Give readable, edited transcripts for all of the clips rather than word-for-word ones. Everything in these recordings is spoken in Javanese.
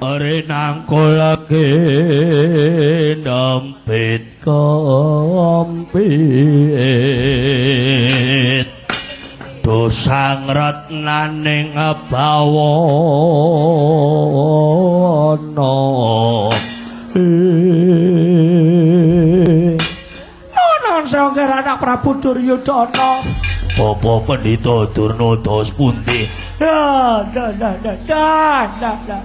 Rinangkulake nempit kompit dosang retnaning bawana. Nuwun sewu anak Prabu Duryudana. Bapak Pendhita Durna dos pundi? Dah dah dah dah dah dah dah.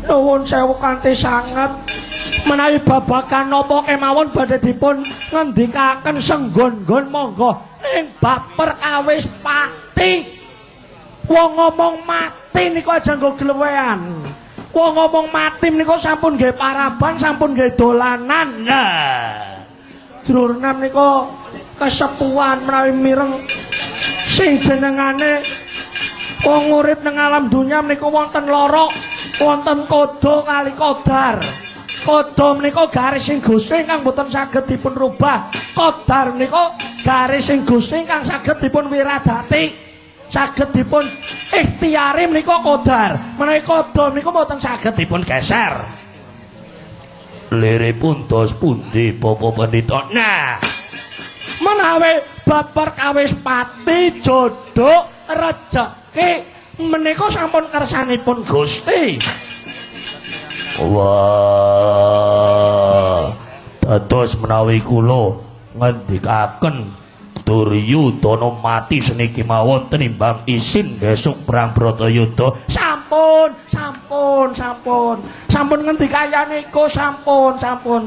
Nuwun sewu kanthi sanget menawi babagan napa kemawon badhe dipun ngendikaken senggon-nggon monggo ning bab perkawis pati. Wong ngomong mati niku aja nggo glewean. Wong ngomong mati niku sampun nggih paraban, sampun nggih dolanan. Nah, Durna niku kesepuhan menawi mireng sing jenengane wong urip nang alam dunya menika wonten lara, wonten kodo kali kodar. Kodo menika garis sing Gusti ingkang boten saged dipun rubah. Kodar menika garis sing Gusti ingkang saged dipun wiradati, saged dipun ikhtiari menika kodar. Menawi kodo menika boten saged dipun geser. Liripun dos pundi Bapak Pendhita? Nah, menawi bab perkawis pati jodoh rejeki menika sampun kersanipun Gusti. Wah, dados menawi kula ngendikaken Duryudana mati seniki mawon tenimbang isin besok perang Bratayuda. Sampun, sampun, sampun. Sampun ngendikaya niku sampun, sampun.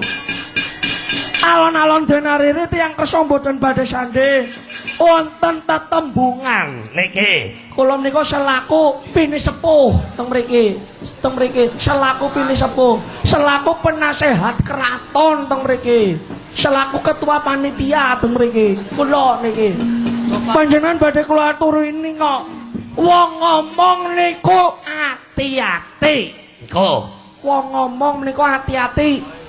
Alon-alon denariri tiyang kersa mboten badhe sandhe. Wonten tetembungan niki. Kula menika selaku pinisepuh teng mriki. Teng mriki selaku pinisepuh, selaku penasehat keraton teng mriki, selaku ketua panitia teng mriki. Kula niki. Panjenengan badhe kula aturi kok. Wong ngomong niku ati-ati. Niku. Wong ngomong niku ati-ati.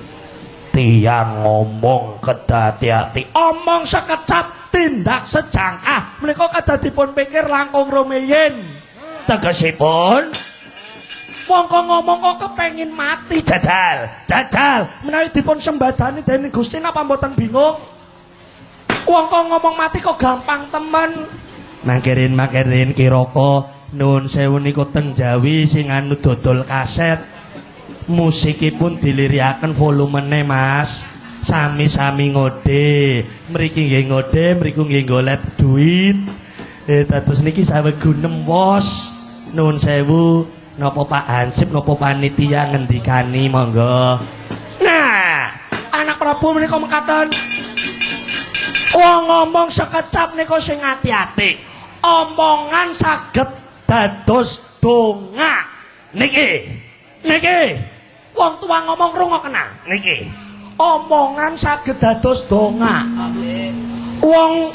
Tiyang ngomong kedah ati-ati. Omong sekecap tindak sejangkah menika kedah dipun pikir langkung rumiyin. Tegesipun wong kok ngomong kok kepengin mati jajal, jajal menawi dipun sembadani dening Gusti napa mboten bingung? Wong kok ngomong mati kok gampang temen. Mangkerin-mangkerin kiraka nuwun sewu niku teng Jawi sing anu dodol kaset. Musikipun diliriaken volumene Mas. Sami-sami ngode, mriki nggih ngode, mriku nggih golek duit. Dados niki sawegu wos. Nuwun sewu napa Pak Hansip napa panitia ngendikani monggo. Nah, anak Prabu menika mekaten. Wong ngomong sekecap niku sing ati-ati. Omongan saged dados donga. Niki. Niki. Wong tua ngomong rungokna niki. Omongan saged dados donga. Wong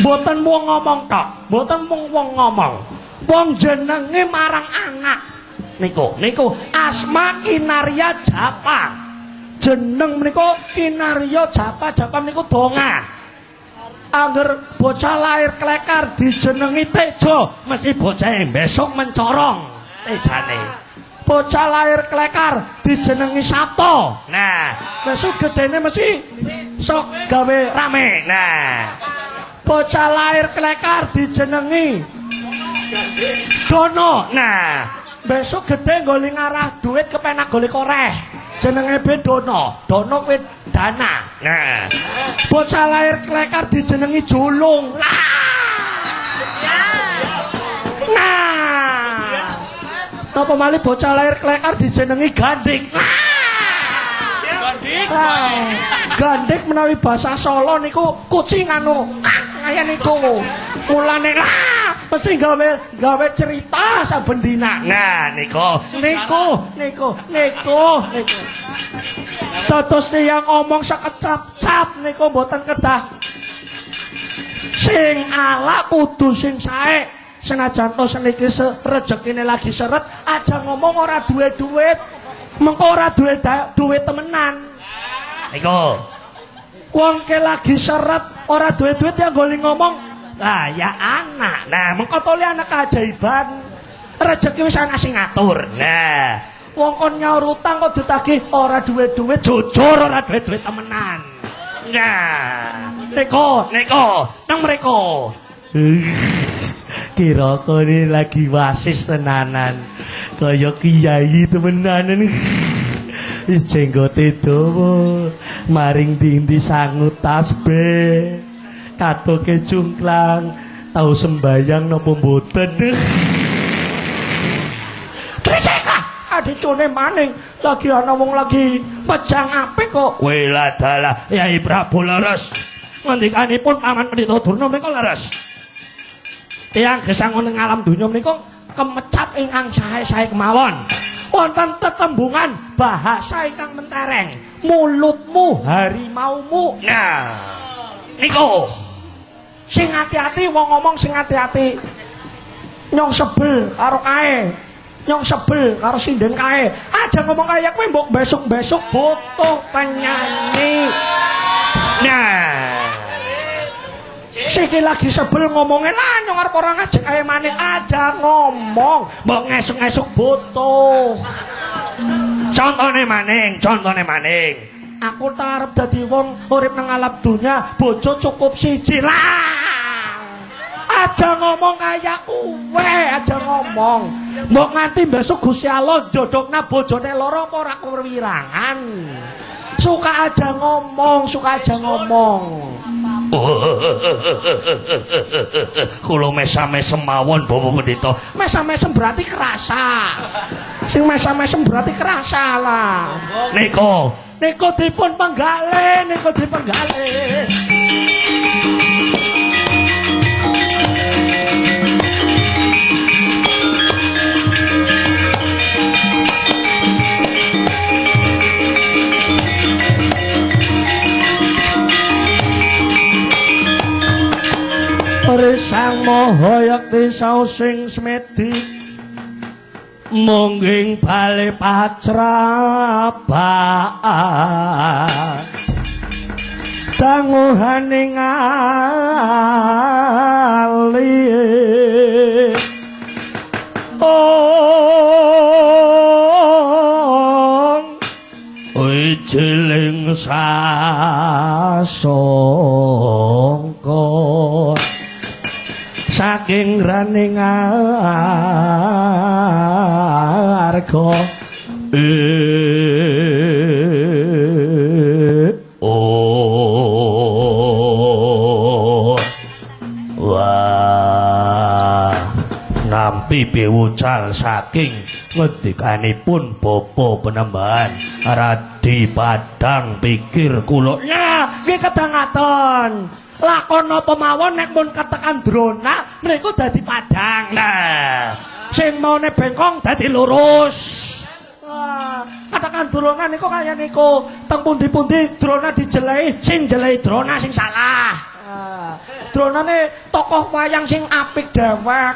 mboten wong ngomong tok, mboten mung wong ngomong. Wong jenenge marang anak niku, niku asma kinarya japa. Jeneng menika kinarya japa, japa niku donga. Angger bocah lahir klekar dijenengi Tejo, mesti bocah besok mencorong tejane. Bocah lahir klekar dijenengi Sabto. Nah, besok gedene mesti sok gawe rame. Nah, bocah lahir klekar dijenengi Dono. Nah, besok gede nggoli ngarah duit kepenak goli koreh. Jenenge be Dono. Dono kuwi dana. Nah, bocah lahir klekar dijenengi Julung. Nah, napa malih bocah lahir klekar dijenengi Gandik. Gandik. Gandik menawi basa Solo niku kucing anu kaya niku. Mulane mesti gawe cerita saben dina. Nah niku niku niku niku niku. Dados tiyang ngomong sekecap-cap niku mboten kedah sing ala kudu sing sae. Senajan to seniki rejekine lagi seret, aja ngomong ora duwe duit. Mengko ora duwe duit temenan. Niku. Wong ke lagi seret ora duwe duit ya nggoli ngomong, lah ya anak. Nah, mengko toli anak keajaiban. Rejeki wis ana sing ngatur. Nah, wong kon nyaur utang kok ditagih ora duwe-duwe, jujur ora duwe-duwe temenan. Nah, neko nang mriko. Kira kene lagi wasis tenanan. Kaya kiai temenanan. Wis jenggote dawa, maring ndi-ndi sangu tasbih. Katoke cungklang, tau sembayang napa mboten. Adicone maning lagi ana wong lagi pejang apik kok. Weladalah Yai Prabu leres. Ngendikanipun Paman Pendhita Durna menika leres. Tiyang gesang wonten alam donya menika kemecap ingkang sae-sae kemawon. Wonten tetembungan bahasa ingkang mentereng. Mulutmu harimaumu. Nah, niku sing ati-ati wong ngomong sing ati-ati. Nyong sebel karo kae. Nyong sebel karo sinden kae. Aja ngomong kaya kowe mbok besok-besok butuh penyanyi. Nah, siki lagi sebel ngomongnya lah nyong arep ora ngajak kae maneh. Aja ngomong mbok ngesuk-ngesuk butuh. Contone maning, contone maning. Aku tak arep dadi wong urip nang alam donya, bojo cukup siji lah. Aja ngomong kaya kuwe, aja ngomong. Mbok nganti besok Gusti Allah jodhokna bojone loro apa ora kewirangan. Suka aja ngomong, suka aja ngomong. Kulo mesam-mesem mawon Bapak Pendhita. Mesam-mesem berarti kerasa. Sing mesam-mesem berarti kerasa lah. Niko, niko dipun penggale, niko dipenggale. Sang Maha Yakti saosing semedi mungging bale pacrabaan danguhane ngali ong wijiling sasongko saking raning arga oh wah nampi piwucal saking ngendikanipun Bapak Penembahan Radi Padang pikir kula. Nah nggih kedangaton. Lakon napa mawon nek mun ketekan drona mriku dadi padang. Nah, sing maune bengkong dadi lurus. Wah, ketekan drona niku kaya niku, teng pundi-pundi drona dijelehi, sing jelehi drona sing salah. Dronane tokoh wayang sing apik dewek,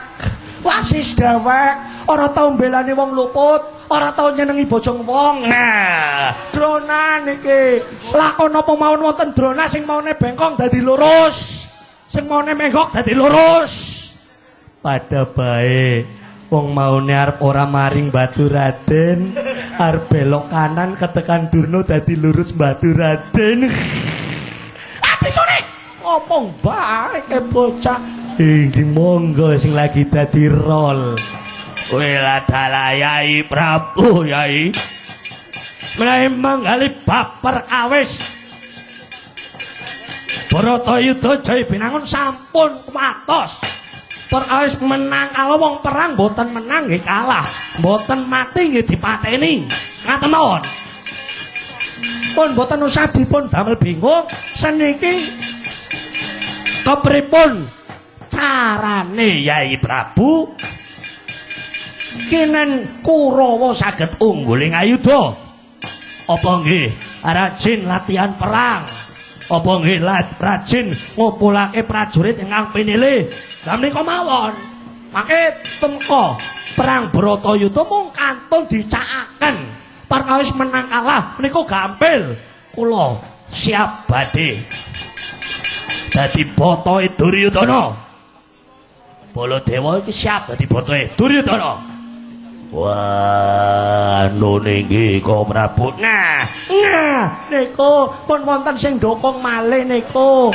wasis dewek, ora tau mbelani wong luput, ora tau nyenengi bojong wong. Nah, drona niki lakon napa mawon wonten drona sing maune bengkong dadi lurus, sing maune menggok dadi lurus. Padha bae wong maune arep ora maring Batu Raden, arep belok kanan ketekan Durna dadi lurus Batu Raden. Ati ngomong bae ke bocah. Inggih monggo sing lagi dadi rol. Weladalah Yai Prabu Yai. Menawi manggali baper awis Bharatayuda Jaya Binangun sampun kuwatos. Perkawis menang kalau wong perang mboten menang nggih kalah, mboten mati nggih dipateni. Ngaten mawon. Pun mboten usah dipun damel bingung seniki kepripun carane Yai Prabu kinen Kurawa saged unggul ing ayuda. Apa nggih rajin latihan perang? Apa nggih rajin ngumpulake prajurit ingkang pinilih? Lha menika mawon. Mangke tumeka perang Bharatayuda mung kantun dicakaken. Perkawis menang kalah menika gampil. Kula siap badhe dadi botohe Duryudana. Baladewa iki siap dadi botohe Duryudana. Wah, nun inggih Koko Prabu. Nah, nah niku pun wonten sing ndukung malih niku.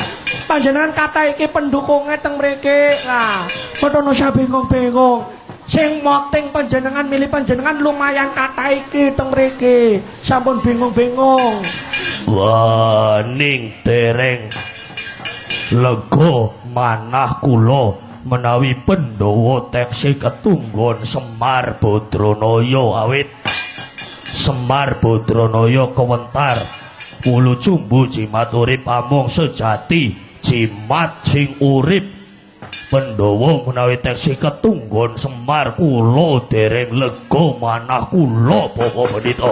Panjenengan kathah iki pendukunge teng mriki. Lah, mboten usah bingung-bingung. Sing moting panjenengan milih panjenengan lumayan kathah iki teng mriki. Sampun bingung-bingung. Wah, ning dereng lega manah kula menawi Pandhawa teksi ketunggon Semar Badranaya awit Semar Badranaya kewentar wulu cumbu jimat urip amung sejati jimat sing urip. Pandhawa menawi teksi ketunggon Semar kula dereng lega manah kula Bapak Pendhita.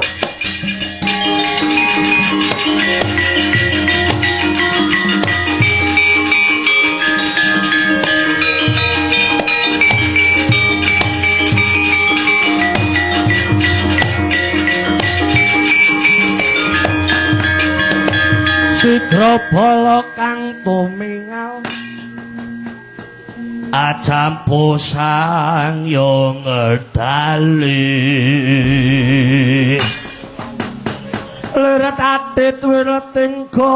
Sigra bala kang tumingal acampu sang yo ngedali lirat atit wireting gada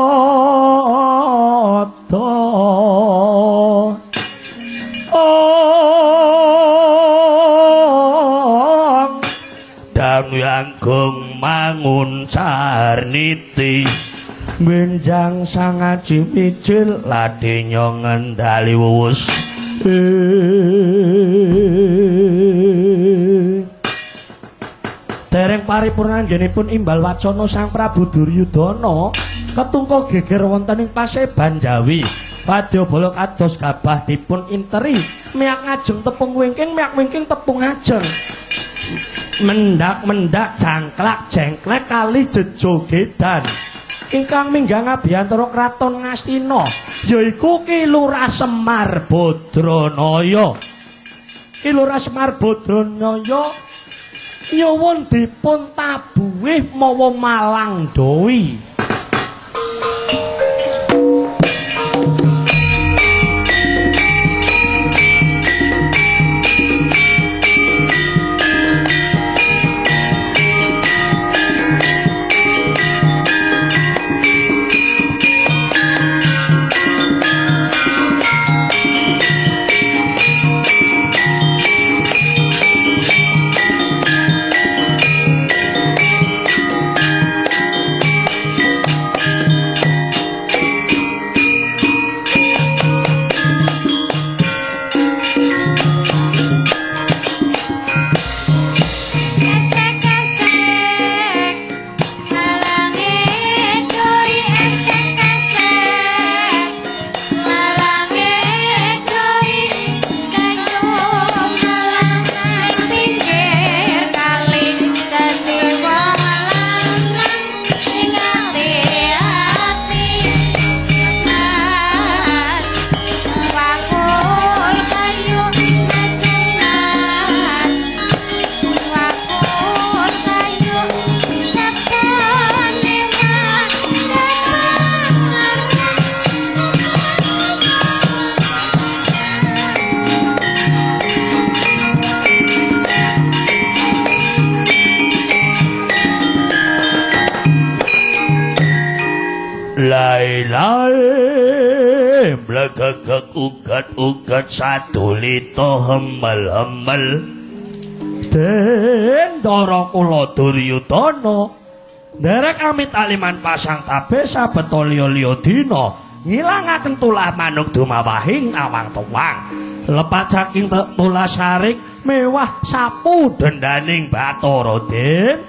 ong dang yanggung mangun sarniti benjang sangaji mijil ladenya ngendali wuwus. Dereng paripurna anggenipun imbal wacana Sang Prabu Duryudana ketungka geger wonten ing Paseban Jawi. Wadyabala kados gabah dipun interi, miyak ngajeng tepung wingking, miyak wingking tepung ngajeng. Mendak-mendak jangklak jengklek kali jejogedan. Ingkang minggah ngabiyantara kraton Ngastina yaiku Ki Lurah Semar Badranaya. Ki Lurah Semar Badranaya nyuwun dipun tabuhih mawa Malang Doi. Lai-lai blegegeg uget-uget sadulita hemel-hemel Den ndara kula Duryudana nderek amit aliman pasang tabe sabeta liya-liya dina ngilangaken tulah manuk dumawahing awang tuwang lepat saking tulah sarik mewah sapu dendaning Bathara. Den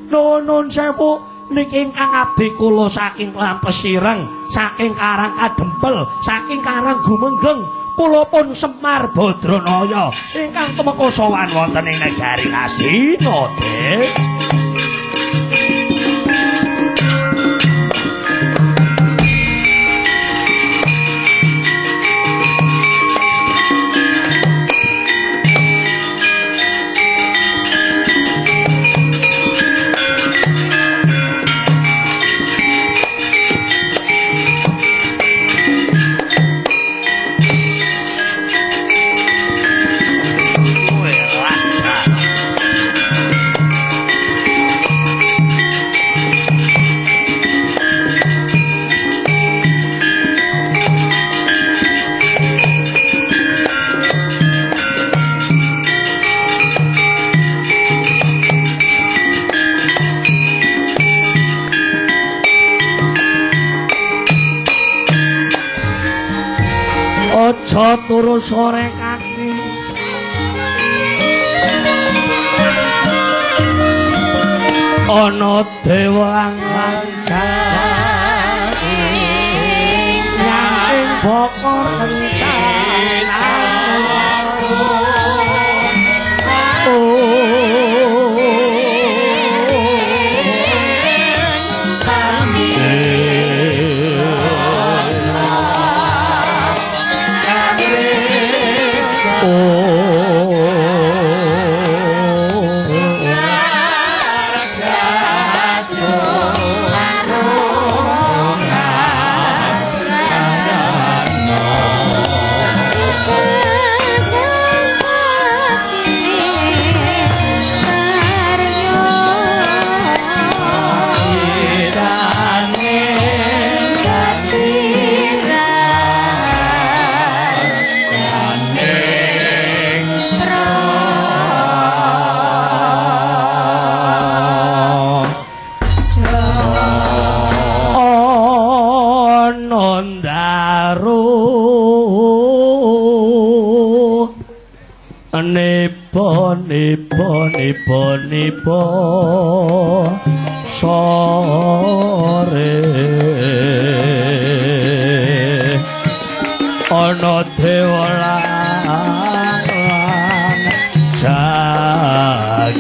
nuwun sewu niki ingkang abdi kula saking Klampes Ireng, saking Karang Kadempel, saking Karang Gumenggeng, kula pun Semar Badranaya ingkang tumeka sowan wonten ing negari Ngastina. Den loro sore kaki. Ana dewa lancar ing bokor kencana. Nipo sore ana dewa lan jagat.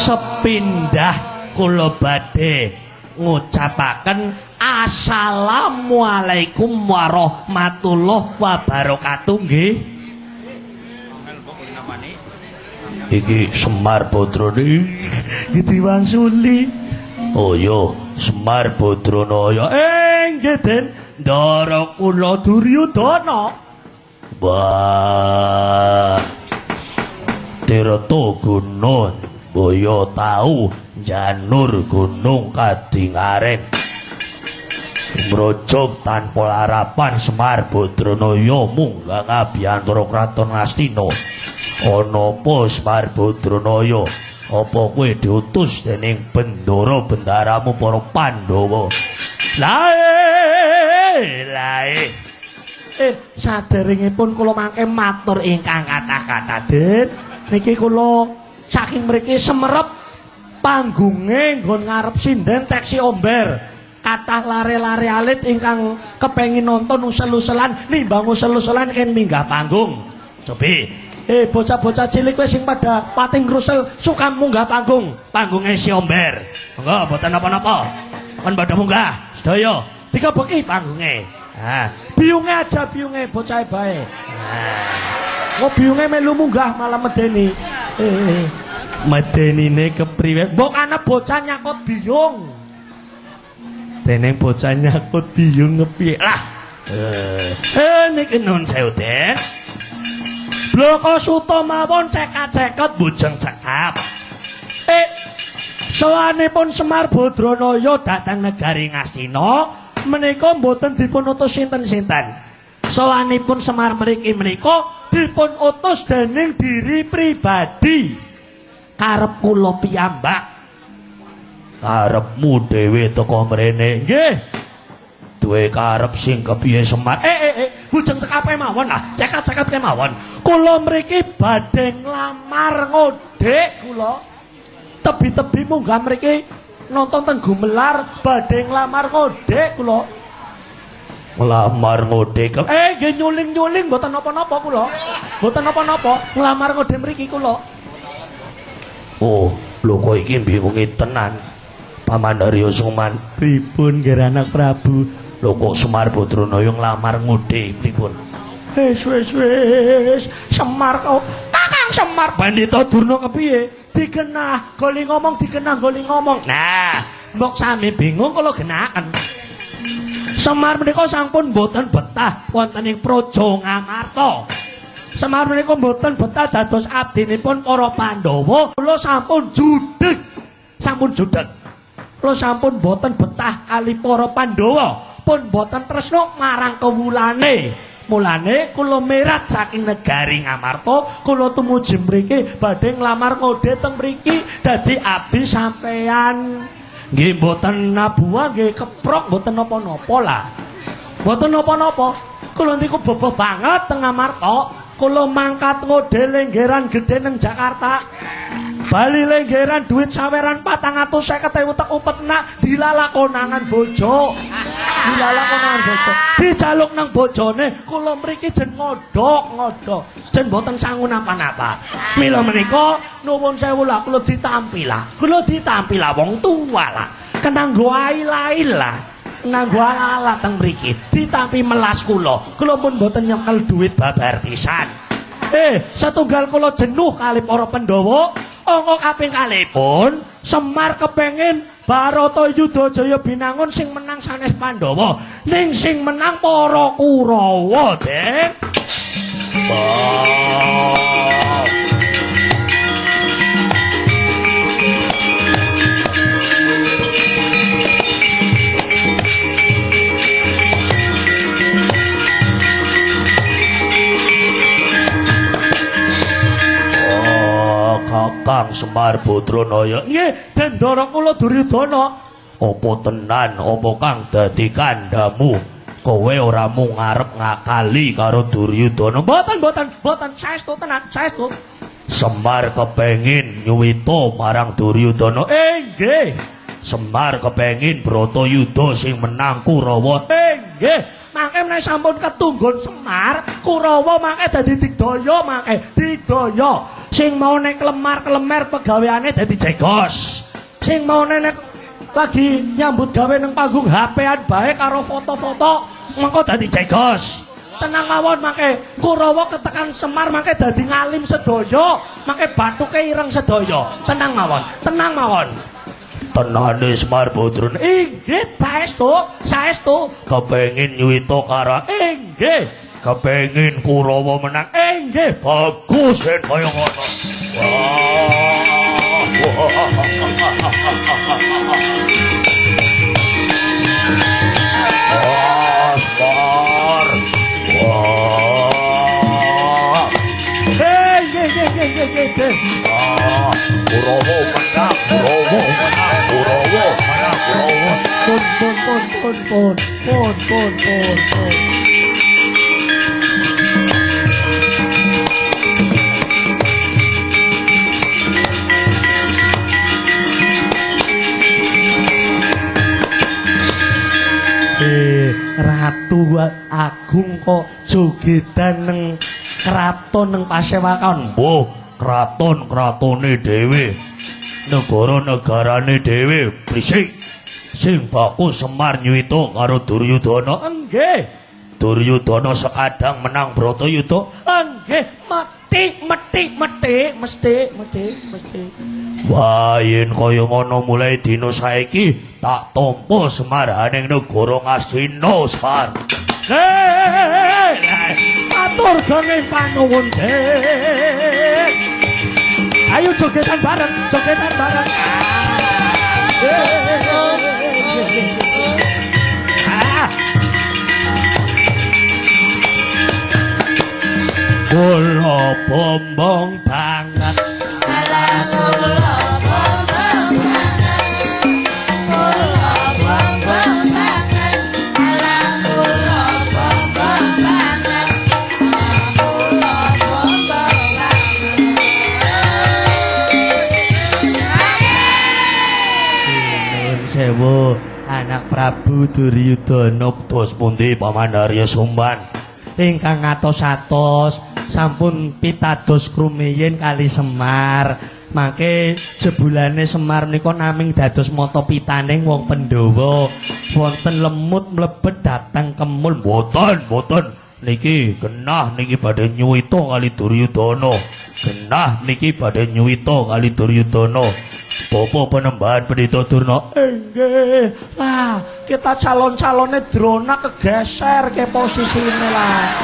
Sepindah kula badhe ngucapaken assalamualaikum warahmatullahi wabarakatuh. Nggih. Iki Semar Badrana iki diwangsuli. Oh iya, Semar Badranaya. Nggih Den, ndara kula Duryudana. Wah. Tirta guna boyo tau janur gunung kadingaren mrojog tanpa larapan Semar Badranaya munggah ngabiyantara kraton Ngastina. Ana apa Semar Badranaya? Apa kowe diutus dening bendara bendaramu para Pandhawa? Lae lae. Saderengipun kula mangke matur ingkang kathah-kathah Den, niki kula saking mriki semerep panggunge nggon ngarep sinden teksi omber. Kathah lare-lare alit ingkang kepengin nonton usel-uselan, nimbang usel-uselan ken minggah panggung. Cobi. Bocah-bocah cilik wis sing pada pating rusel suka munggah panggung, panggunge si omber. Monggo mboten napa-napa. Kon padha munggah sedaya, dikebeki panggunge. Ha, biyunge aja biyunge bocahe bae. Ha. Kok biyunge melu munggah malah medeni. Medenine kepriwe? Mbok ana bocah nyakot biyung. Dening bocah nyakot biyung kepiye? Lah. Niki nun sewu Den. Bloko suta mawon cekat-ceket bujeng cekap. Sawanipun Semar Badranaya dhateng negari Ngastina menika mboten dipun utus sinten-sinten. Sawanipun Semar mriki menika dipun utus dening diri pribadi. Karep kula piyambak. Karepmu dhewe teko mrene. Nggih. Duwe karep sing kepiye Semar? Bujeng cekape mawon lah, cekat-cekat kemawon. Kula mriki badhe nglamar ngodhek kula. Tebi-tebi munggah mriki nonton teng Gumelar badhe nglamar ngodhek kula. Nglamar ngodhek. Nggih nyuling-nyuling mboten napa-napa kula. Mboten napa-napa, nglamar ngodhek mriki kula. Oh, lho kok iki bingungi tenan. Paman Arya Suman. Pripun nggih anak Prabu? Lho kok Semar Badranaya nglamar ngode pripun? Wis wis wis, Semar kok Kakang Semar Pandita Durna kepiye? Digenah, goli ngomong digenah, goli ngomong. Nah, mbok sami bingung kula genaken. Semar menika sampun mboten betah wonten ing Praja Ngamarta. Semar menika mboten betah dados abdinipun para Pandhawa. Kula sampun judeg. Sampun judeg. Kula sampun mboten betah kali para Pandhawa, pun mboten tresna marang kewulane. Mulane kula merat saking negari Ngamarta, kula tumuju mriki badhe nglamar ngode teng mriki dadi abdi sampean. Nggih mboten nabuah, nggih keprok mboten napa-napa lah. Mboten napa-napa. Kula niku bebeh banget teng Ngamarta. Kula mangkat ngode lenggeran gedhe nang Jakarta. Bali lenggeran duit saweran 450.000 tek upet nak dilalakonangan bojo. Dilalakonangan bojo. Dijaluk nang bojone, kula mriki jen ngodhok-ngodhok. Jen mboten sangu napa-napa. Mila menika nuwun sewu lah kula ditampi lah. Kula ditampi lah wong tuwa lah. Kenanggo ail-ail lah. Nganggo ala-ala teng mriki. Ditampi melas kula. Kula pun mboten nyekel duit babar pisan. Satunggal kula jenuh kali para Pandhawa. Angka kaping kalihipun Semar kepengin Baratayuda Jaya Binangun sing menang sanes Pandhawa, ning sing menang para Kurawa, Den. Kakang Semar Badranaya. Nggih, Den Ndara kula Duryudana. Apa tenan apa kang dadi kandhamu? Kowe ora mung arep ngakali karo Duryudana. Mboten, mboten, mboten, saestu tenan, saestu. Semar kepengin nyuwita marang Duryudana. Nggih. Semar kepengin Bratayuda sing menang Kurawa. Nggih. Mangke menawi sampun ketunggon Semar, Kurawa mangke dadi digdaya, mangke digdaya. Sing mau nek lemar-kelemer pegaweane dadi jegos. Sing mau nek lagi nyambut gawe nang panggung HP-an bae karo foto-foto mengko dadi jegos. Tenang mawon mangke Kurawa ketekan Semar mangke dadi ngalim sedaya, mangke bathuke ireng sedaya. Tenang mawon, tenang mawon. Tenane Semar Badranaya. Inggih, saestu, saestu. Kepengin nyuwita karo inggih. Kepengin Kurawa menang. Inggih, bagus yen kaya ngono. Wah, Semar. Wah. Nggih, nggih, nggih, nggih, nggih. Kurawa menang, Kurawa menang, Kurawa menang, Kurawa. Pun, pun, pun, pun, pun, pun, pun, pun, pun. Ratu Agung kok jogedan neng kraton neng Pasewakan. Oh, kraton kratone dhewe, negara-negarane dhewe. Brisik sing baku Semar nyuwita karo Duryudana. Nggih. Duryudana sekadang menang Bratayuda. Nggih, mati mati mati mesti mesti mesti. Wah, yen kaya ngono mulai dina saiki tak tampa Semar ning negara Ngastina, Semar. Atur gone panuwun, Den. Ayo jogetan bareng, jogetan bareng. Kula bombong banget. Kula bombong banget. Kula bombong banget. Kula bombong banget. Kula bombong banget. Nuwun sewu anak Prabu Duryudana dos pundi Paman Arya Sumban ingkang atos-atos sampun pitados krumiyin kali Semar. Mangke jebulane Semar menika naming dados mata pitaning wong Pandhawa. Wonten lemut mlebet dhateng kemul. Mboten, mboten. Niki genah niki badhe nyuwita kali Duryudana. Genah niki badhe nyuwita kali Duryudana. Bapak Panembahan Pendhita Durna. Nggih. Lah, kita calon-calone Drona kegeser ke posisine lah.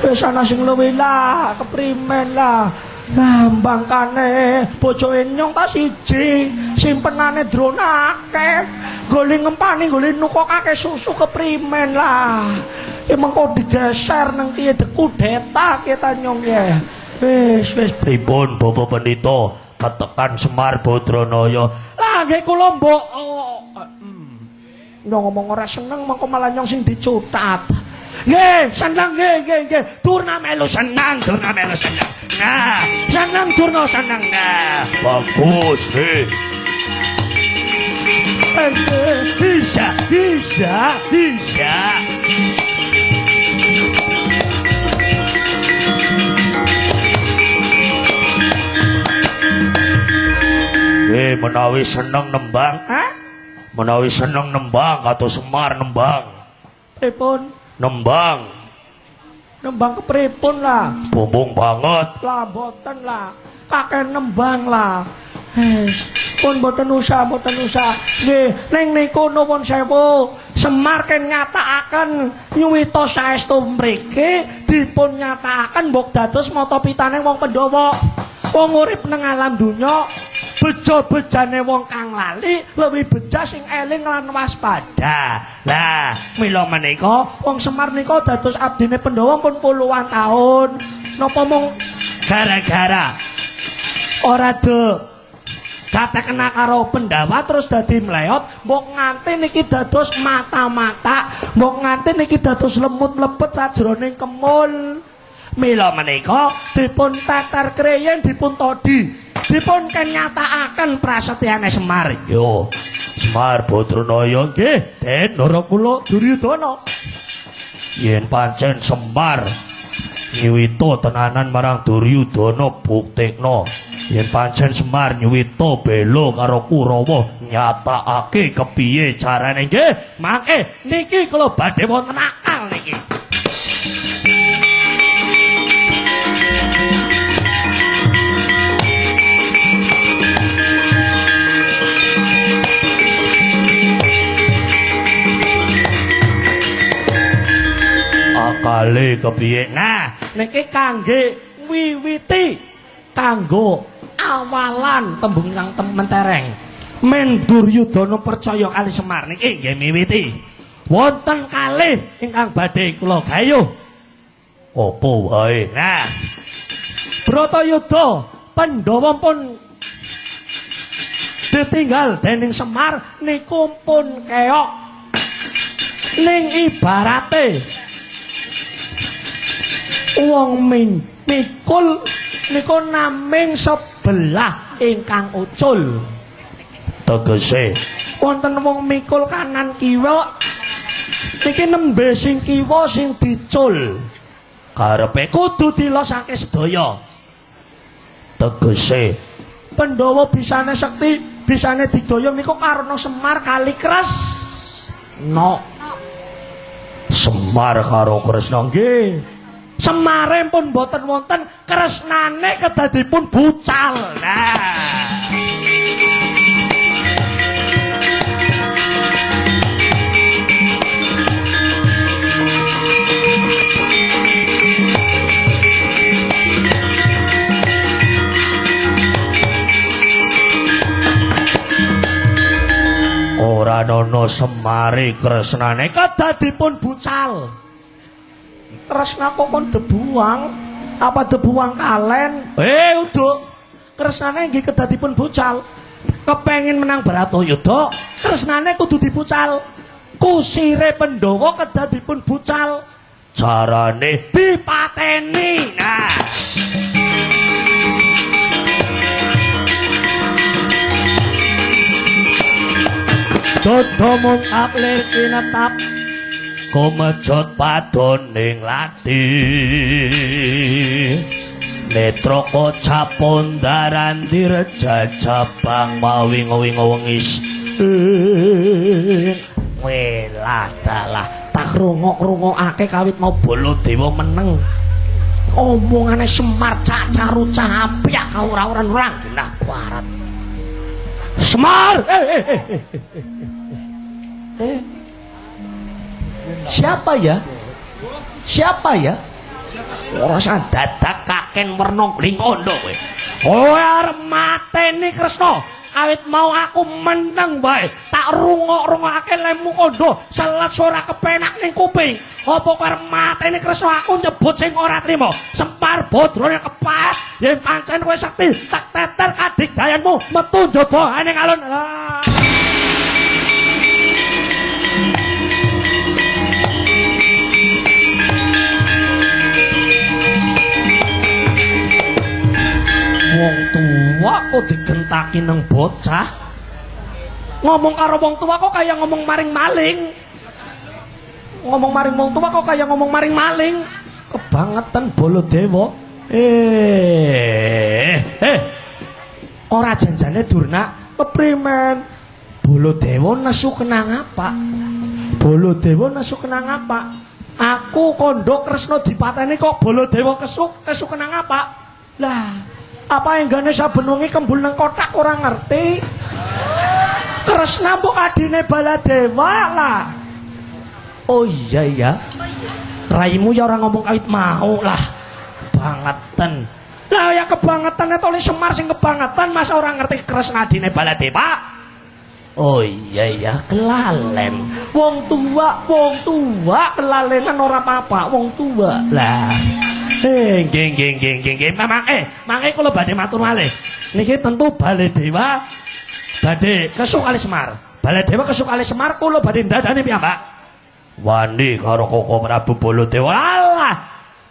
Wis ana sing luwih lah, keprimen lah. Nah, bangkane bojoke nyong ta siji, simpenane Drona akeh. Gole ngempani, gole nukokake susu keprimen lah. Ki mengko digeser nang piye dikudeta kita nyong ye. Wis wis pripun Bapak Pendhita ketekan Semar Badranaya. Lah nggih kula mbok nyong ngomong ora seneng mengko malah nyong sing dicutat. Nggih, seneng nggih nggih nggih. Durna melu seneng, Durna melu seneng. Nah, seneng Durna seneng. Nah, bagus nggih. Bisa, bisa, bisa. Menawi seneng nembang, hah? Menawi seneng nembang atau Semar nembang. Pripun? Nembang. Nembang kepripun lah? Bumbung banget. Lah mboten lah. Kakek nembang lah. Pun mboten usah, mboten usah. Nggih, ning niku nuwun sewu. Semar ken nyatakaken nyuwita saestu mriki dipun nyatakaken mbok dados mata pitane wong Pandhawa. Wong urip nang alam donya beja-bejane wong kang lali luwih beja sing eling lan waspada. Lah, mila menika wong Semar nika dados abdine Pandhawa pun puluhan taun. Napa mung gara-gara ora do katekena karo Pandhawa terus dadi mleot, mbok nganti niki dados mata-mata, mbok nganti niki dados lemut mlebet sajroning kemul. Mila menika dipun teter kreyen dipun todi, dipun kenyataaken prasetyane Semar. Yo, Semar Badranaya nggih, Den Ndara kula Duryudana. Yen pancen Semar nyuwita tenanan marang Duryudana buktekno. Yen pancen Semar nyuwita bela karo Kurawa nyatakake kepiye carane nggih. Mangke niki kula badhe wonten akal niki. Akale kepiye? Nah, niki kangge wiwiti kanggo awalan tembung ingkang mentereng. Men Duryudana percaya kali Semar niki nggih miwiti. Wonten kalih ingkang badhe kula gayuh. Apa wae? Nah, Bratayuda Pandhawa pun ditinggal dening Semar niku pun keok. Ning ibarate wong mikul niku naming sebelah ingkang ucul. Tegese wonten wong mikul kanan kiwa niki nembe sing kiwa sing dicul. Karepe kudu dilosake sedaya. Tegese Pandhawa bisane sekti, bisane digdaya niku karena Semar kali Kresna. Semar karo Kresna nggih. Semare pun mboten wonten, kresnane kedadipun bucal. Nah, ora ana Semare kresnane kedadipun bucal. Kresna kok kon debuang? Apa debuang kalen? Uduk. Kresnane nggih kedadipun bucal. Kepengin menang Bratayuda, kresnane kudu dibucal. Kusire Pandhawa kedadipun bucal. Carane dipateni. Nah, dodo mung aplir kinetap kumejot padoning lathi. Netraka capondaran direja cabang mawingo-wingo wengis. Welah dalah tak rungok-rungokake kawit mau Baladewa meneng. Omongane Semar cacaru capyak ora-ora ora genah kuarat. Semar. Siapa ya? Siapa ya? Ora usah dadak kaken werna gling kondo kowe. Kowe arep mateni Kresna. Awit mau aku meneng wae, tak rungok-rungokake lemu kondo, selet ora kepenak ning kuping. Apa kowe arep mateni Kresna aku nyebut sing ora trima. Semar Badrane kepas, yen pancen kowe sekti, tak teter kadigdayanmu metu njaba ning alun. Wong tua kok digentaki nang bocah. Ngomong karo wong tua kok kaya ngomong maring maling. Ngomong maring wong tua kok kaya ngomong maring maling. Kebangetan Baladewa. Ora janjane Durna keprimen. Baladewa nesu kenang apa? Baladewa nesu kenang apa? Aku kondo Kresna dipateni kok Baladewa kesu kenang apa? Lah, apa enggane saben wengi kembul nang kotak ora ngerti. Kresna mbok adine Baladewa lah. Oh iya iya. Raimu ya ora ngomong kawit mau lah. Bangetan. Lah ya kebangetan itu oleh Semar sing kebangetan masa ora ngerti Kresna adine Baladewa. Oh iya iya kelalen. Wong tua kelalenan ora apa-apa, wong tua. Lah. Nggih nggih nggih nggih nggih. Mangke kula badhe matur malih. Niki tentu Baladewa badhe kesuk kali Semar. Baladewa kesuk kali Semar kula badhe ndandani piyambak. Wani karo Koko Prabu Baladewa. Alah,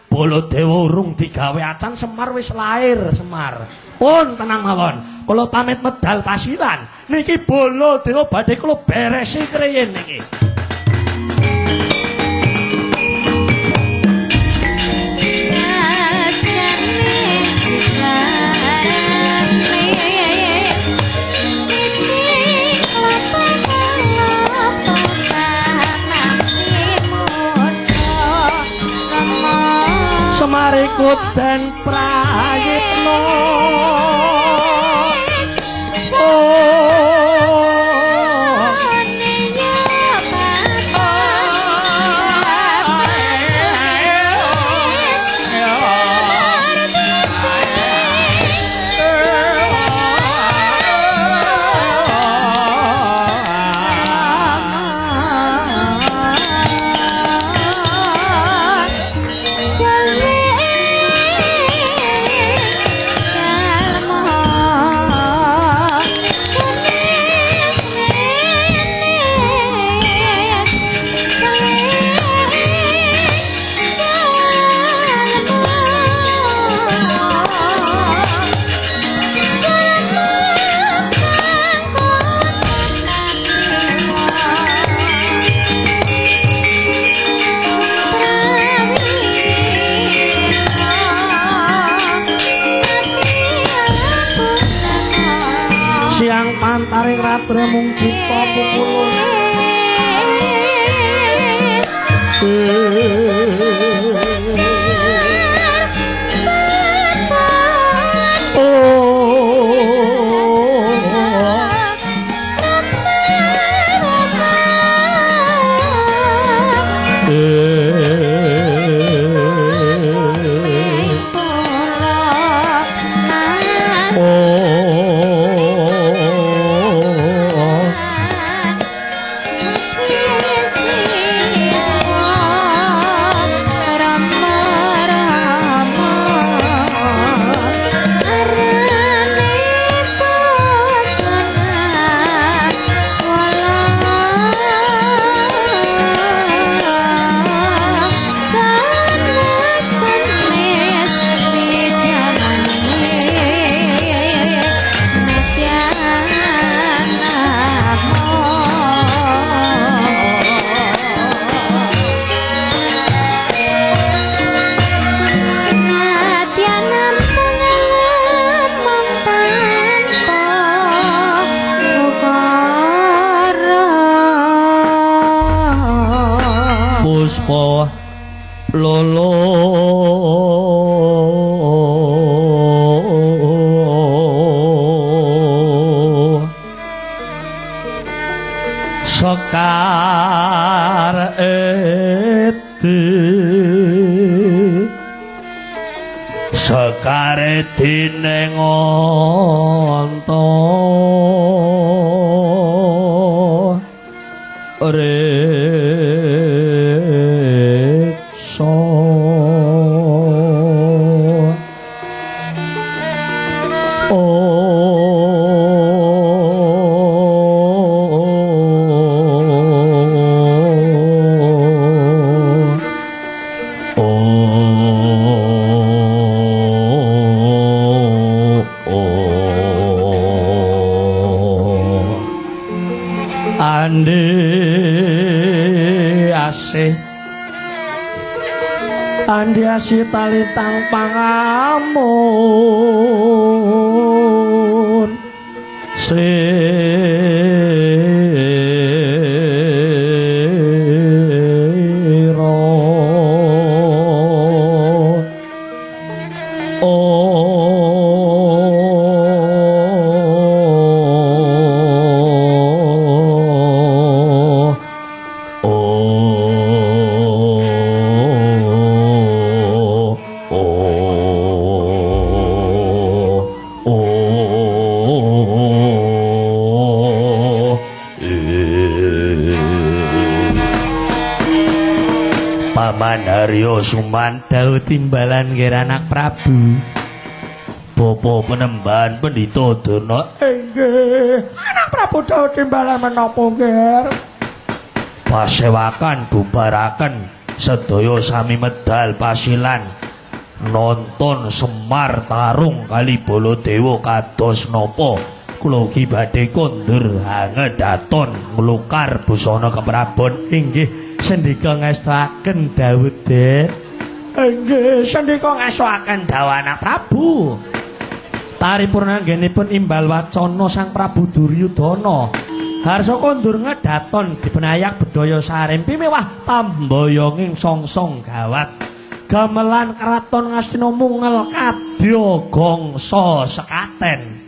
Baladewa urung digawe acan Semar wis lair Semar. Pun tenang mawon. Kula pamit medal pasiran. Niki Baladewa badhe kula beresi kriyin niki. Semarikut dan Prayitno. Siang pantaring ratre mung cipta pukulun. Lolo Sekar edi Sekar edi ning anta reksa. Andi asih talitang pangamun sira Paman Haryo Suman dawuh timbalan nggih anak Prabu. Bapa penembahan Pendhita Durna. Inggih, anak Prabu dawuh timbalan menapa nggih? Pasewakan bubaraken sedaya sami medal pasilan nonton Semar tarung kali Baladewa kados napa kula ugi badhe kondur hangedaton nglukar busana keprabon. Inggih sendika ngestoaken dawuh Der. Inggih sendika ngestoaken dawuh anak Prabu. Paripurna anggenipun imbal wacana Sang Prabu Duryudana. Harsa kondur ngedaton dipunayak bedhaya sarempi mewah pamboyonging songsong gawat. Gamelan kraton Ngastina mungel kadya gangsa sekaten.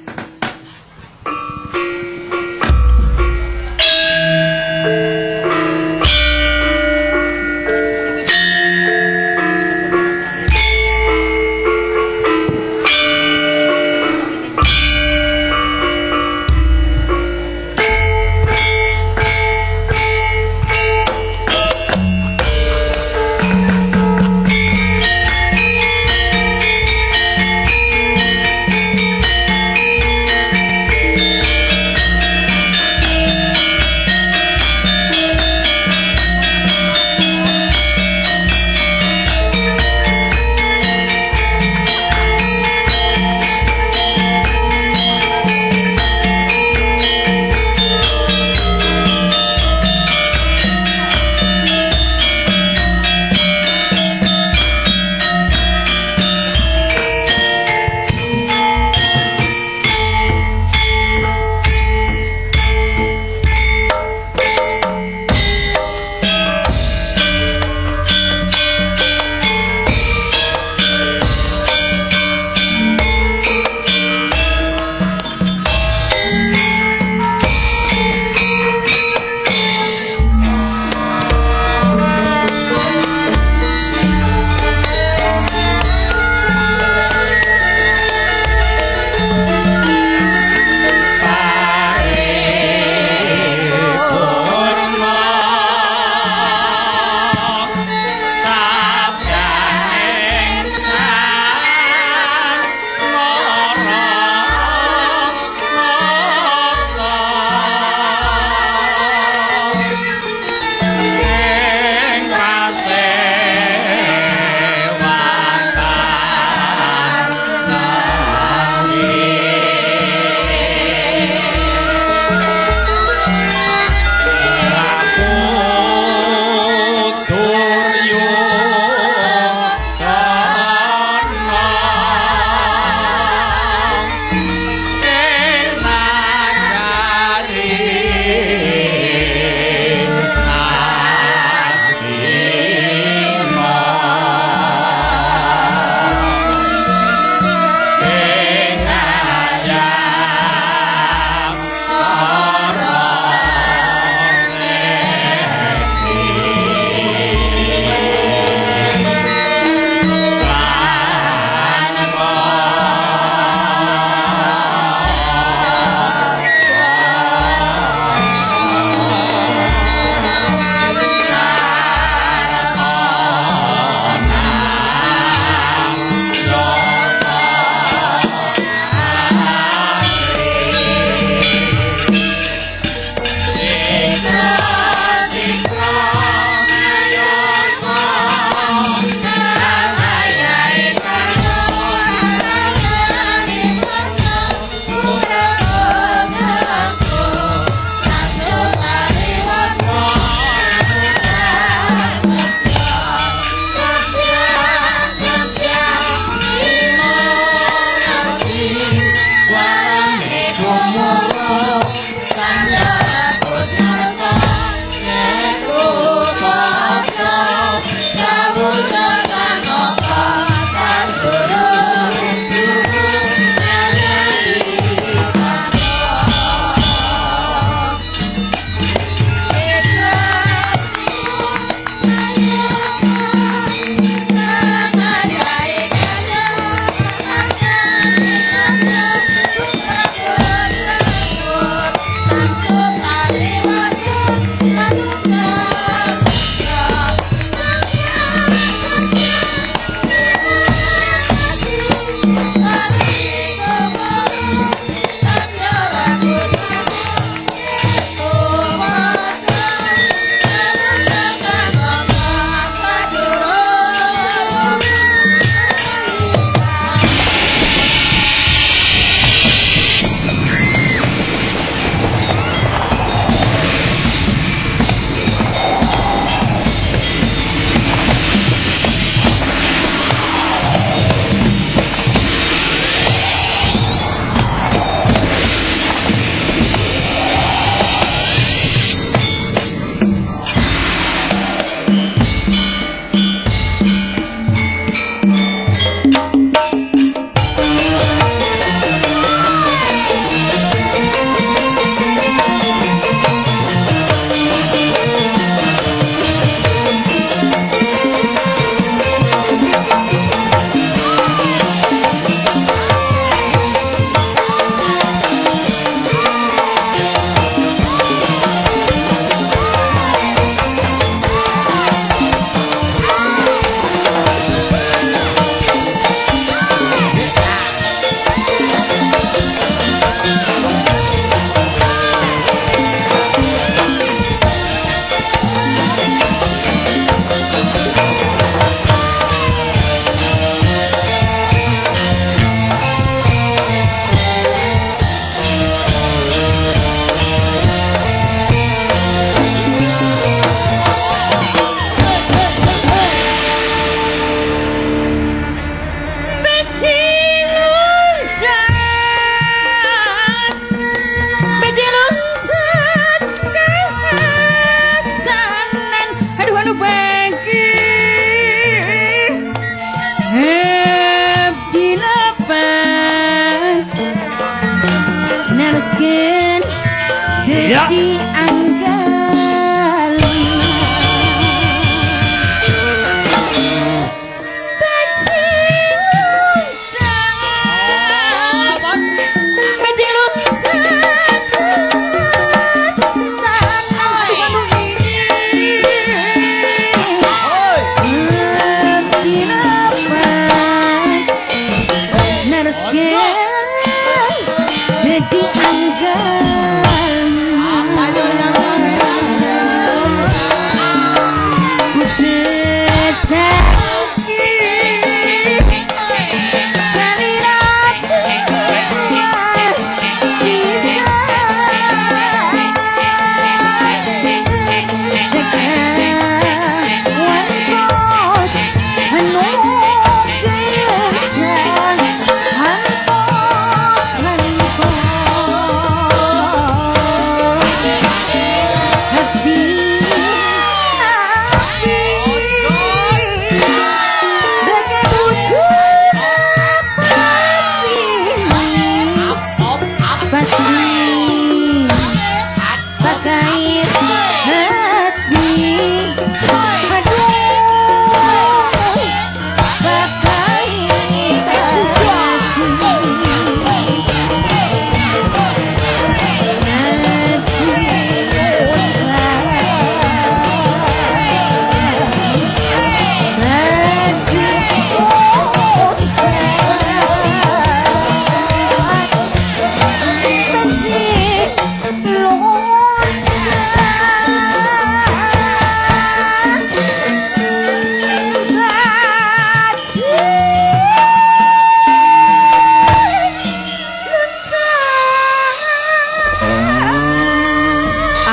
Ya.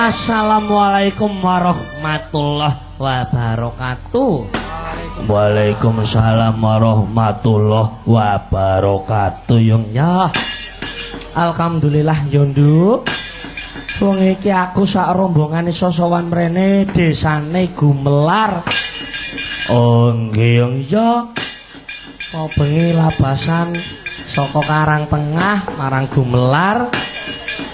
Assalamualaikum warahmatullahi wabarakatuh. Waalaikumsalam warahmatullahi wabarakatuh. Yung ya. Alhamdulillah yo Nduk. Wong iki aku sak rombongan iso sowan mrene desane Gumelar. Oh nggih yung ya. Bengi labasan saka Karang Tengah marang Gumelar.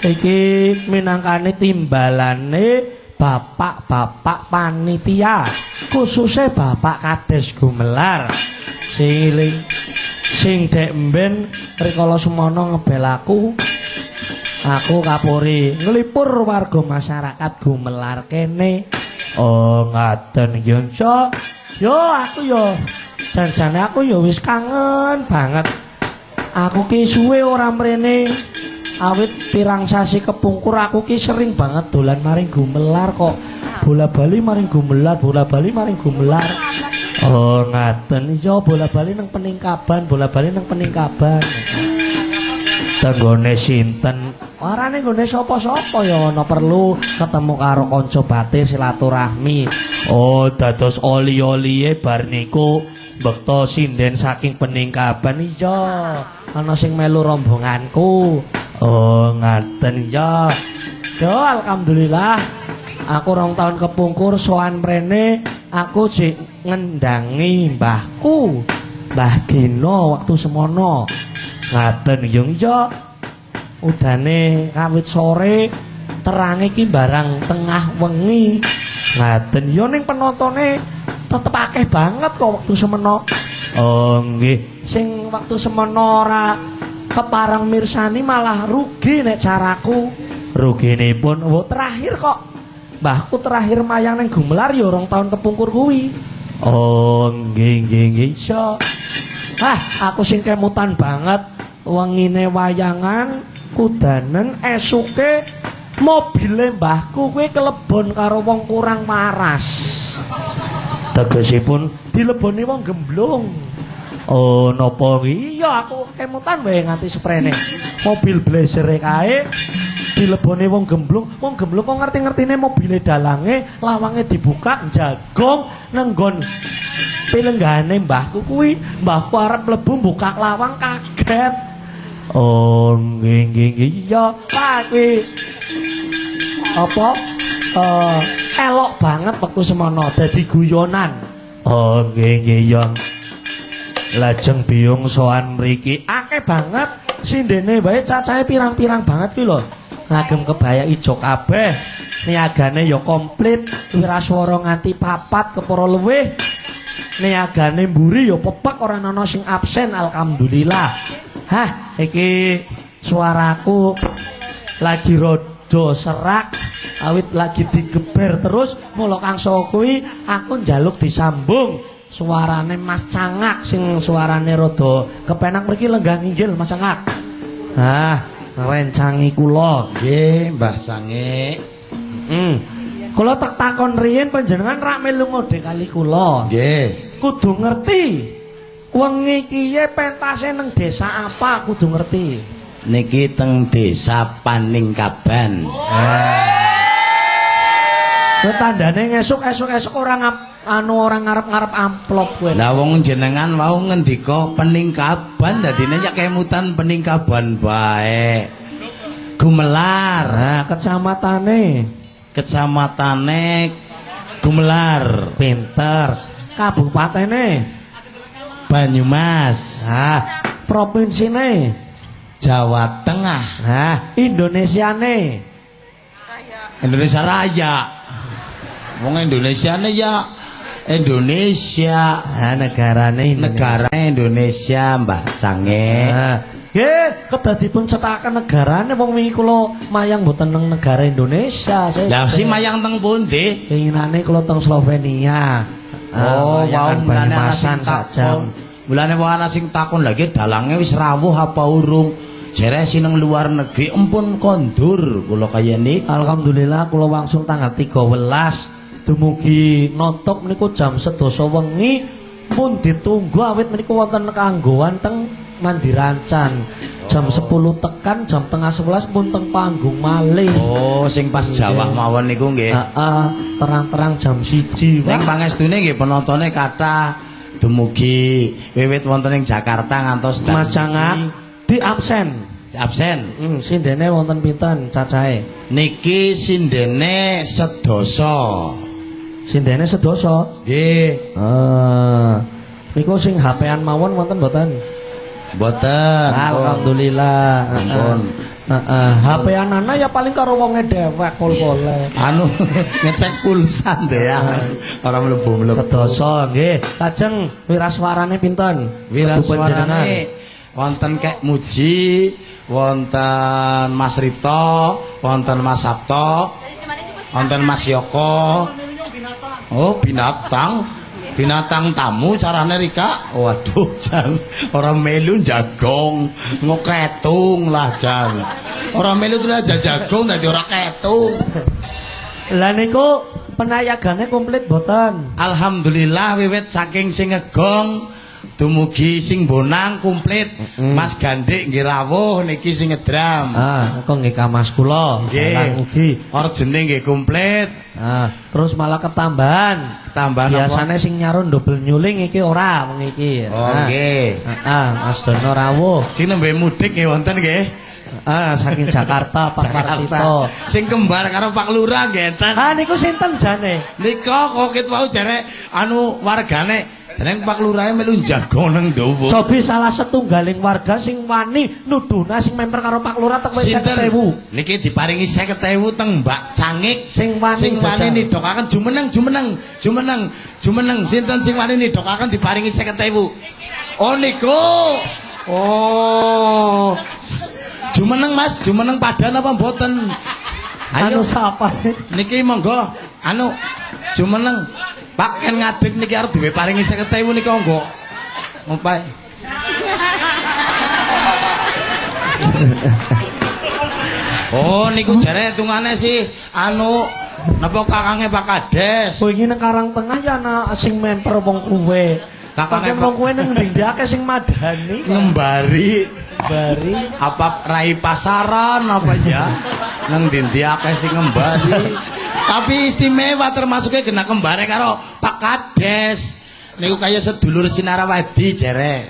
Iki minangkane timbalane bapak-bapak panitia, khususnya Bapak Kades Gumelar. Sing eling sing dek mben rikala semono ngebel aku kapuri nglipur warga masyarakat Gumelar kene. Oh ngaten nggih. Yo aku yo janjane aku yo wis kangen banget. Aku ki suwe ora mrene. Awit pirang sasi kepungkur aku ki sering banget dolan maring Gumelar kok. Bola-bali maring Gumelar, bola-bali maring Gumelar. Oh ngaten iya bola-bali nang Peningkaban, bola-bali nang Peningkaban. Tenggone sinten? Arane nggone sapa-sapa ya ana perlu ketemu karo kanca batir silaturahmi. Oh dados oli-olie bar niku bekta sinden saking Peningkaban iya. Ana sing melu rombonganku. Oh ngaten ya. Yo alhamdulillah aku 2 tahun kepungkur sowan mrene aku sik ngendangi mbahku Mbah Gino waktu semono. Ngaten yo ya. Udane kawit sore terange iki barang tengah wengi. Ngaten yo ning penontone tetep akeh banget kok waktu semeno. Oh nggih. Sing waktu semono ora kepareng mirsani malah rugi nek caraku. Ruginipun wo terakhir kok. Mbahku terakhir mayang ning Gumelar ya 2 tahun kepungkur kuwi. Oh nggih nggih nggih iso. Ah, aku sing kemutan banget wengine wayangan kudanen esuke mobile mbahku kuwi kelebon karo wong kurang waras. Tegesipun dileboni wong gemblung. Oh napa iya aku kemutan wae nganti seprene. Mobil Blazer kae dilebone wong gemblung, wong gemblung kok ngerti-ngertine mobile dalange, lawange dibuka jagong nenggon pilenggane mbahku kuwi. Mbahku arep mlebu buka lawang kaget. Oh nggih nggih nggih iya Pak kuwi. Apa elok banget wektu semono dadi guyonan. Oh nggih nggih ya. Lajeng biyung sowan mriki akeh banget sindene wae cacahe pirang-pirang banget kuwi lho. Ngagem kebaya ijo kabeh. Niagane ya komplit, wiraswara nganti papat kepara luwih. Niagane mburi ya pepek ora ana sing absen, alhamdulillah. Hah, iki suaraku lagi rada serak awit lagi digeber terus mula kangsa kuwi aku njaluk disambung suarane Mas Cangak sing suarane rada kepenak mriki lenggah nginggil Mas Cangak. Hah, rencangi kula. Nggih, Mbah Sange. Kula tek takon riyin panjenengan rak melu ngode kali kula. Nggih. Kudu ngerti. Wengi kiye pentase nang desa apa kudu ngerti. Niki teng desa Paningkaban. Kuwi tandane ngesuk esuk-esuk ora anu ora ngarep-ngarep amplop kowe. Lah wong jenengan wau ngendika Peningkaban dadine ya kemutan Peningkaban bae. Gumelar. Nah, kecamatane. Kecamatane Gumelar. Pinter. Kabupatene Banyumas. Nah, provinsine Jawa Tengah. Nah, Indonesiane Indonesia Raya. Wong Indonesiane ya Indonesia. Nah, negarane Indonesia. Negara Indonesia, Mbah Cange. Nah, nggih, kedah dipun cethaken negarane wong wingi kula mayang mboten nang negara Indonesia. Lah si mayang teng pundi? Winginane kula teng Slovenia. Oh, wau mulane ana sing takon. Mulane wong ana sing takon lha iki dalange wis rawuh apa urung? Jere sineng luar negeri empun kondur kula kaya niki. Alhamdulillah kula wangsul tanggal 13 dumugi notok niku jam 10 wengi pun ditunggu awit niku wonten kanggoan teng Mandirancan. Jam 10 tekan jam 10:30 pun teng panggung malih. Oh, sing pas Jawah mawon niku nggih. Heeh, terang-terang jam 1. Ning pangestune nggih penontone kathah dumugi wiwit wonten ing Jakarta ngantos Mas Cangak di absen. Absen. Sindene wonten pinten cacahe? Niki sindene sedasa. Sindene sedasa? Nggih. Niku sing HP-an mawon wonten mboten? Mboten. Alhamdulillah. Ampun. Heeh, HP-an ana ya paling karo wonge dhewek kol-kole. Anu ngecek pulsa ndek ya. Ora mlebu-mlebu. Sedasa nggih. Lajeng wiraswarane pinten? Wiraswarane wonten Kek Muji, wonten Mas Rito, wonten Mas Sabto, wonten Mas Yoko. Oh, binatang. Binatang tamu carane Rika. Waduh, jan ora melu jagong, ngoketung lah jan. Ora melu terus jagong dadi ora ketung. Lah niku penayagane komplit mboten? Alhamdulillah wiwit saking sing ngegong dumugi sing bonang komplit. Mas Gandik nggih rawuh niki sing ngedram. Ah, kok nggih kamas kula. Nggih. Ugi. Orjene nggih komplit. Ah, terus malah ketambahan. Ketambahan apa? Biasane sing nyarun dobel nyuling iki ora wong iki. Oh, nggih. Heeh, Mas Dono rawuh. Sing nembe mudik nggih wonten nggih. Ah, saking Jakarta Pak Parsito. Sing kembar karo Pak Lurah nggih enten. Ah, niku sinten jane? Nika kok ket wau jare anu wargane jeneng Pak Lurahe melu jago nang ndowo. Cobi salah setunggaling warga sing wani nuduhna sing memper karo Pak Lurah tek 50.000. Niki diparingi 50.000 teng Mbak Cangik. Sing wani sing wani nidokaken jumeneng jumeneng jumeneng jumeneng sinten sing wani nidokaken diparingi 50.000. Oh niku. Oh. Jumeneng Mas, jumeneng padan apa mboten? Ayo anu sapa? Niki monggo anu jumeneng. Pak ken ngadeg niki arep duwe paringi 50.000 niki monggo. Ngopai. Oh niku jare hitungane sih anu napa kakange Pak Kades. Wingi nang Karang Tengah ya ana sing memper wong kuwe. Kakange wong kuwe nang ndi akeh sing madani ngembari. Bari apa rai pasaran apa ya nang ndi akeh sing ngembari. Tapi istimewa termasuknya kena kembare karo Pak Kades. Niku kaya sedulur Sinarawadi jere.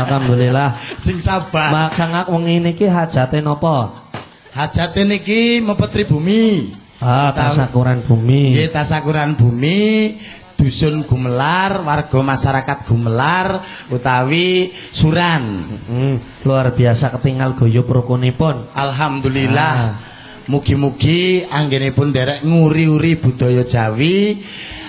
Alhamdulillah. Sing sabar. Mak Cangak wengi niki hajate napa? Hajate niki mepetri bumi. Ah, tasakuran bumi. Nggih, tasakuran bumi Dusun Gumelar, warga masyarakat Gumelar utawi Suran. Luar biasa ketinggal guyub rukunipun. Alhamdulillah. Mugi-mugi anggenipun nderek nguri-uri budaya Jawi,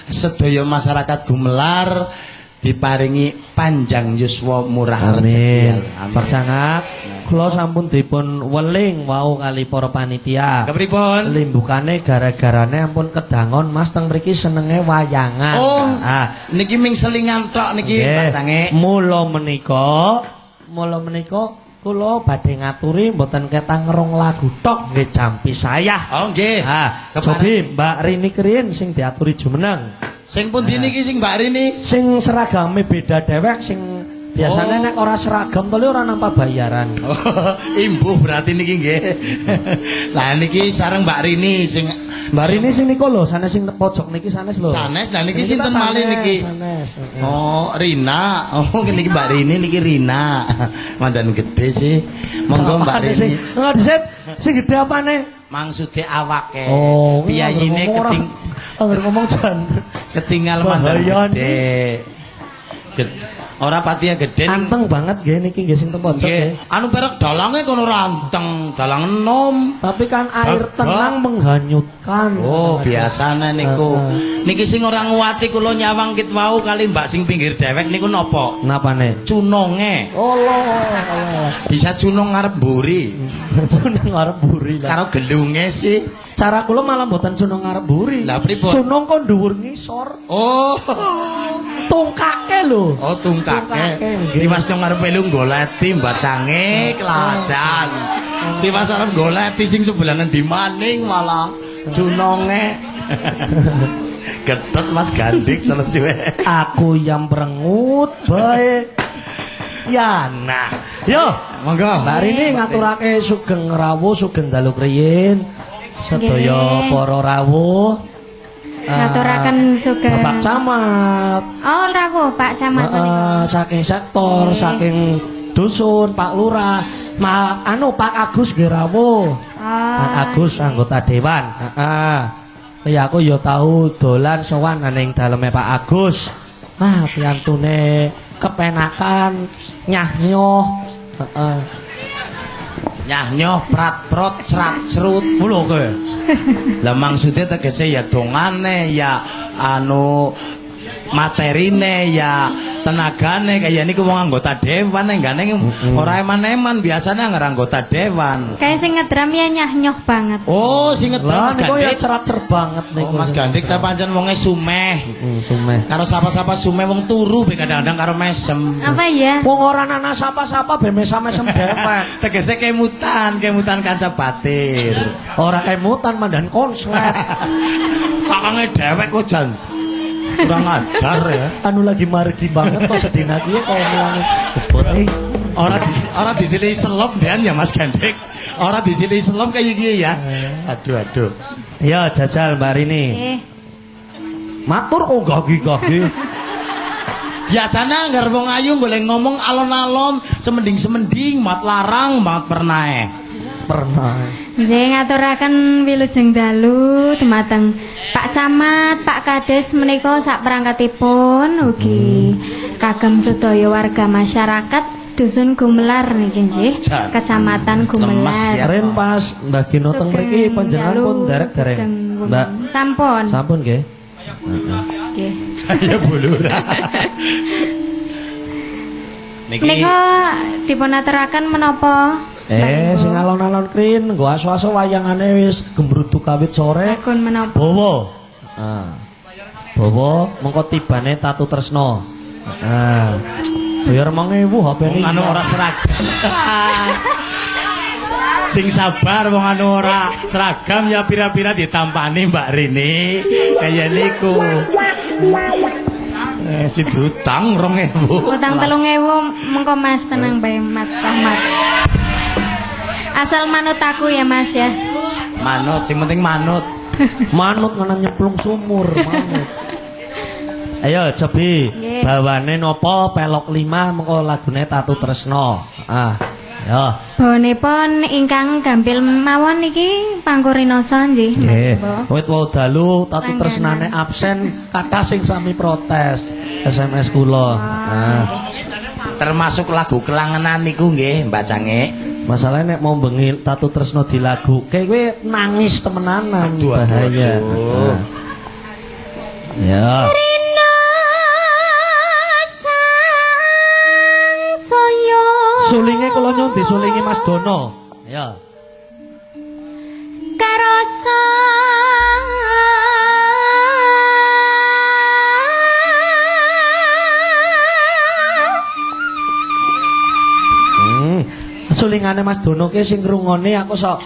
sedaya masyarakat Gumelar diparingi panjang yuswa murah rezeki. Amin. Pak Cangak, kula sampun dipun weling wau kali para panitia. Kepripun? Limbukane gara-garane ampun kedangon Mas teng mriki senenge wayangan. Oh, niki ming selingan tok niki Pak Cangik. Mula menika kula badhe ngaturi mboten ketang rong lagu tok nggih jampi sayah. Oh nggih. Ha, cobi Mbak Rini Krin sing diaturi jumeneng. Sing pundi niki sing Mbak Rini? Sing seragame beda dewek sing biasanya nek ora seragam to ora nampa bayaran. Oh, imbuh berarti niki nggih. Lah niki sareng Mbak Rini sing Mbak Rini sing niku lho, sanes sing pojok niki sanes lho. Sanes, lah niki sinten malih niki? Sanes. Oh, Rina. Oh, niki Mbak Rini niki Rina. Mandan gede sih. Monggo Mbak Rini. Enggak disit, sing gede apane? Maksude awake. Oh, piyayine keting angger ngomong jan ketinggal mandan gede. Ora patia gede. Anteng banget nggih niki nggih sing teng pojok nggih. Anu perek dalange kono ora anteng, dalang enom. Tapi kan air tenang menghanyutkan. Oh, biasane niku. Niki sing ora nguwati kula nyawang kit wau kali mbak sing pinggir dewek niku napa? Napane? Cunonge. Allah. Bisa cunong ngarep mburi. Cunong ngarep mburi. Karo gelunge sih. Cara kula malah mboten cunong ngarep mburi. Lah pripun? Cunong kok dhuwur ngisor. Oh. Tungkake lho. Oh, tungkake. Tiwas nyong arep melu goleti mbacange kelajan. Tiwas arep goleti sing sebelah endi maning malah cunonge. Getet Mas Gandik seluwe. Aku yang prengut bae. Ya nah. Yo, monggo. Mbak Rini ngaturake sugeng rawuh sugeng dalu kriyin. Sedaya para rawuh. Ngaturaken sugeng Bapak Camat. Oh, rawuh Pak Camat menika. Saking sektor, saking dusun, Pak Lurah, anu Pak Agus nggih rawuh. Pak Agus anggota dewan. Heeh. Ya aku ya tau dolan sowan ning daleme Pak Agus. Ah, piyantune kepenakan nyah-nyoh. Heeh. Nyah-nyoh prat-prot crat-crut. Lho kowe. Lah maksudnya tegese ya dongane ya anu materine ya tenagane kaya niku wong anggota dewan enggane ora eman-eman biasane anggar anggota dewan. Kayak sing ngedram ya nyah-nyoh banget. Oh, sing ngedram Mas niku ya Gandik. cerat-cer banget niku. Oh, Mas Gandik ta pancen wonge sumeh. Sumeh. Karo sapa-sapa sumeh wong turu be kadang-kadang karo mesem. Apa ya? Wong ora nana sapa-sapa be mesam-mesem dewek. Tegese kemutan, kemutan kanca batir. Ora kemutan mandan konslet. Kakange dewek kok jan. Kurang ajar ya. Anu lagi margi banget kok sedina kiye kok mulane. Ora disilihi selop ndean ya Mas Gandik. Ora disilihi selop kaya iki ya. Aduh aduh. Ya jajal Mbak Rini. Matur kok gagi-gagi. Biasanya anggar wong ayu golek ngomong alon-alon, semending-semending, mat larang banget pernae. Pernah. Nggih ngaturaken wilujeng dalu dumateng Pak Camat, Pak Kades menika sak perangkatipun ugi kagem sedaya warga masyarakat Dusun Gumelar niki nggih, Kecamatan Gumelar. Ren pas Mbah Gino teng mriki panjenengan pun derek-derek. Mbak sampun. Sampun nggih. Nggih. Ya Bu Lurah. Niki menika dipun aturaken menapa? Sing alon-alon krin nggo aso-aso wayangane wis gembruduk kawit sore. Akun menapa? Bawa. Heeh. Bawa mengko tibane Tatu Tresno. Heeh. Bayar 1000 HP-ne. Wong anu ora seragam. Sing sabar wong anu ora seragam ya pira-pira ditampani Mbak Rini. Kaya niku. Si utang 2000. Utang 3000 mengko Mas tenang bae Mas Rahmat. Asal manut aku ya Mas ya. Manut, sing penting manut. Manut ngene nyeplung sumur, manut. Ayo cobi bawane napa pelok 5 mengko lagune Tatu Tresno. Ah. Ya. Bonipun ingkang gampil mawon niki pangkurinasa nggih. Nggih. Wit wau dalu tatu tresnane absen kathah sing sami protes SMS kula. Nah. Termasuk lagu kelangenan niku nggih Mbak Cangik. Masalahnya nek mau bengi tatu tresno dilaguke kowe nangis temenanan. Aduh, bahaya. Aduh. Ya. Rina sangsaya. Sulinge kula nyuwun disulingi Mas Dono. Ya. Karasa sulingane Mas Dono ki sing ngrungone aku sok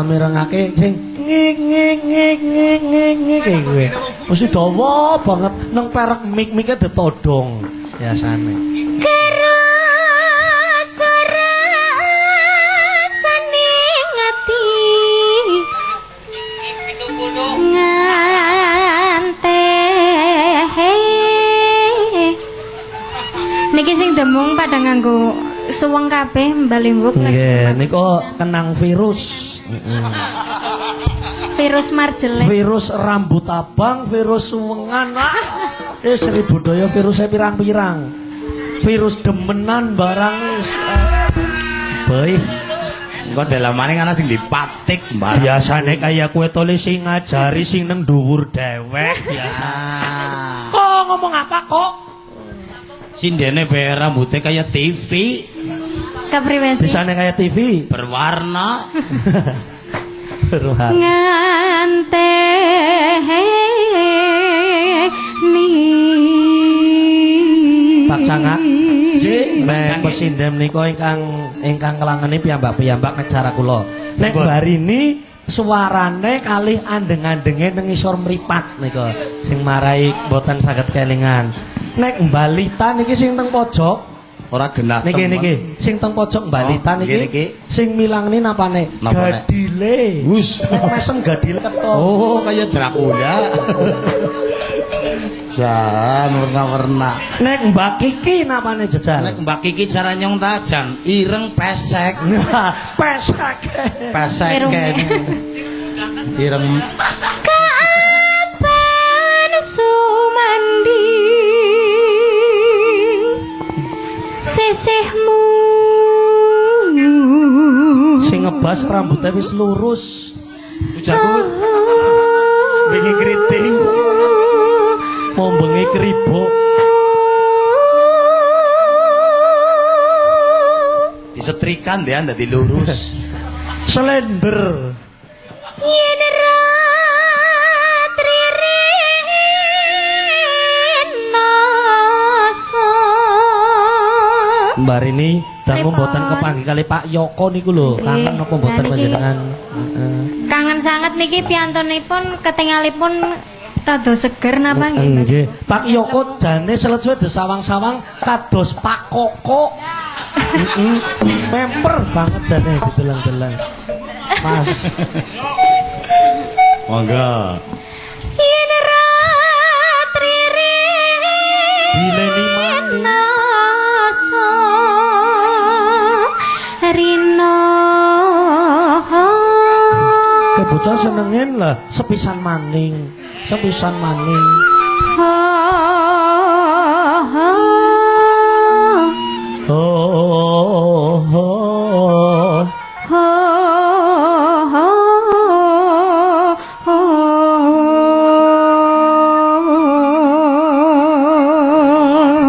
mirengake sing ngik ngik ngik ngik ngik ngik kuwi. Mesti dawa banget nang perek mik-mike ditodong biasane. Kerasa rasane ngati ngante. Niki sing demung padha nganggo suweng kabeh Mbak Limbuk. Nggih, niku kenang virus. Virus marjelek. Virus rambut abang, virus suwengan. Sri Budaya virusnya pirang-pirang. Virus demenan barang wis. Baik. Engko dalamane ana sing dipatik barang. Biasane kaya kowe to sing ngajari sing nang dhuwur dewek biasa. Kok ngomong apa kok? Sindene bae rambutnya kayak TV. Kepriwe sih? Bisane kayak TV berwarna. Berwarna. Nganteni. Pak Cangak. Nggih, nek pesindhem nika ingkang kelangeni piyambak-piyambak ngecara kula. Nek barini suarane kalih andeng-andenge nang ngisor mripat nika sing marai mboten saged kelingan. Nek Balita niki sing teng pojok ora genah niki niki sing teng pojok Balita niki sing milangne napane gadile. Wus nek mesem gadile ketok. Oh, kaya Dracula. Jan warna-warna. Nek Mbak Kiki napane jejal? Nek Mbak Kiki cara nyong tajan ireng pesek. Pesek. Pesek kene. Ireng. Kapan sumandi sisihmu sing ngebas rambutnya wis lurus. Ujarku wingi keriting mau bengi keribuk disetrikan dia dadi lurus. Slender yen ratri rinasa. Mbak Rini dangu mboten kepanggih kali Pak Yoko niku lho. Kangen napa mboten panjenengan? Kangen sanget niki piyantunipun ketingalipun rada seger napa nggih. Nggih. Pak Yoko jane selet-selet desawang-sawang kados Pak Koko. Memper banget jane dideleng-deleng. Mas. Monggo. Yen ratri dileni maning rino. Kebocah senengin lah sepisan maning, sepisan maning. Oh, oh, oh.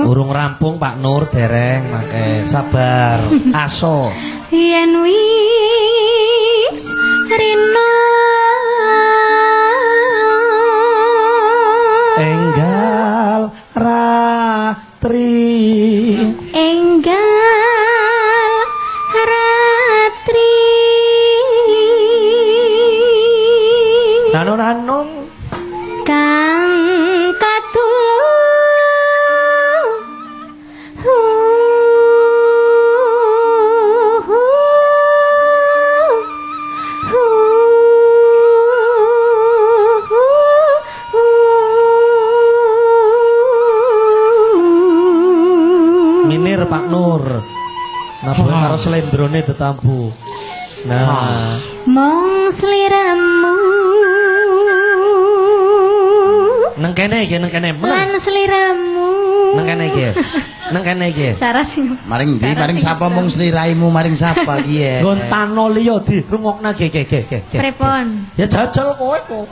Urung rampung Pak Nur dereng mangke sabar aso. Yen wis rina enggal ratri, enggal ratri nano-nanon kang katulung. Slendrone tetambu. Nah, mung sliramu. Nang kene iki, nang kene. Lan sliramu. Nang kene iki. Nang kene iki. Cara sing maring ndi? Maring sapa mung sliraimu, maring sapa ki ye? Nggon tano liya dirungokna ge ge ge ge. Pripun? Ya jajal kowe kok.